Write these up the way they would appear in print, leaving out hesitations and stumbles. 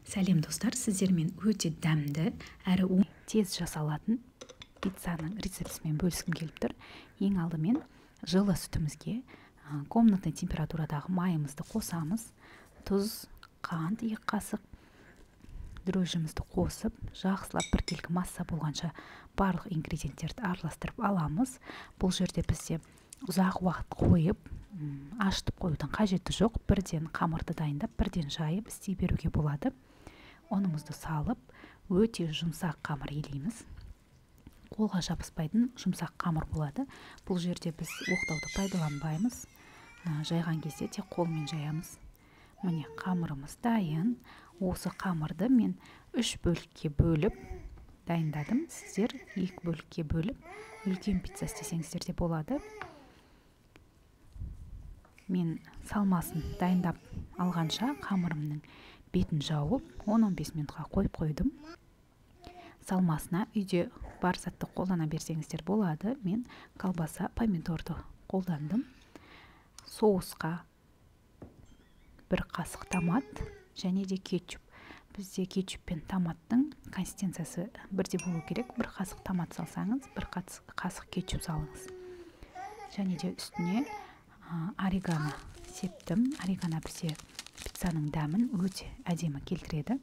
Сәлем достар, сіздермен өте дәмді әрі тез жасалатын пиццаның рецептісімен бөліскім келіп тұр. Ең алдымен жылы сүтімізге комнатный температурадағы майымызды қосамыз, тұз, қант 2 қасық, дрожжімізді қосып, жақсылап біркелкі масса болғанша барлық ингредиенттерді араластырып аламыз. Бұл жерде бізде ұзақ уақыт қойып, ашытып қоюдың қажеті жоқ. Бірден қамырды дайындап, бірден жайып істей беруге болады. Ұнымызды салып, өте жұмсақ қамыр елейміз. Қолға жабыспайтын жұмсақ қамыр болады. Бұл жерде біз оқтауды пайдаланбаймыз. Жайған кезде тек қолмен жаямыз. Міне, қамырымыз дайын. Осы қамырды мен 3 бөлікке бөліп дайындадым. Сіздер 2 бөлікке бөліп үлкен пицца істесеңіздер де болады. Мен салмасын дайындап алғанша қамырымның бетін жауып 10-15 минутқа қойып қойдым. Салмасына үйде бар затты қолдана берсеңіздер болады. Мен колбаса, помидорды қолдандым. Соусқа 1 қасық томат және де кетчуп. Бізде кетчуп пен томаттың консистенциясы бірдей болу керек. 1 қасық томат салсаңыз, 1 қасық кетчуп салыңыз. Және де үстіне орегано септім. Орегано бізде пиццаның дәмін өте әдемі келтіреді.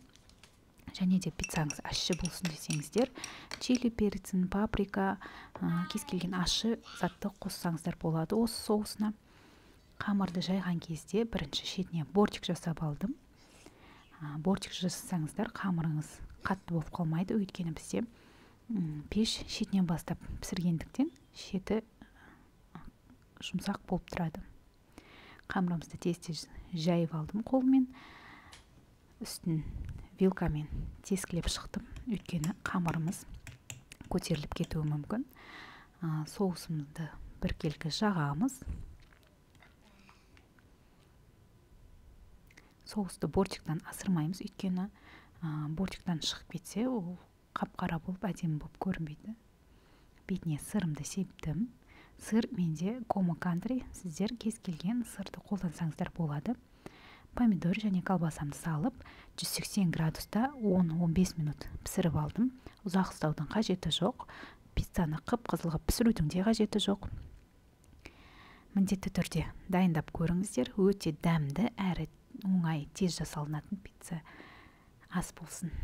Және де пиццаңыз ащы болсын десеңіздер, чили перцін, паприка, кез келген ащы затты қоссаңыздар болады осы соусына. Қамырды жайған кезде бірінші шетіне бортик жасап алдым. Бортик жасасаңыздар қамырыңыз қатты болып қалмайды, өйткені бізде пеш шетінен бастап пісіргендіктен шеті жұмсақ болып тұрады. Қамырымызды тез-тез жайып алдым қолмен. Үстін вилкамен тескілеп шықтым, өйткені қамырымыз көтеріліп кетуі мүмкін. Соусымызды біркелкі жағамыз. Соусты бортиктан асырмаймыз, өйткені бортиктан шығып кетсе, ол қап-қара болып әдемі болып көрінбейді. Бетіне сырымды септім. Сыр менде Комо Кантри, сіздер кез келген сырды қолдансаңыздар болады. Помидор және колбасамды салып, 180 градуста 10-15 минут пісіріп алдым. Ұзақ ұстаудың қажеті жоқ. Пиццаны қып-қызыл қылып пісірудің де қажеті жоқ. Міндетті түрде дайындап көріңіздер. Өте дәмді әрі оңай, тез жасалынатын пицца. Ас болсын.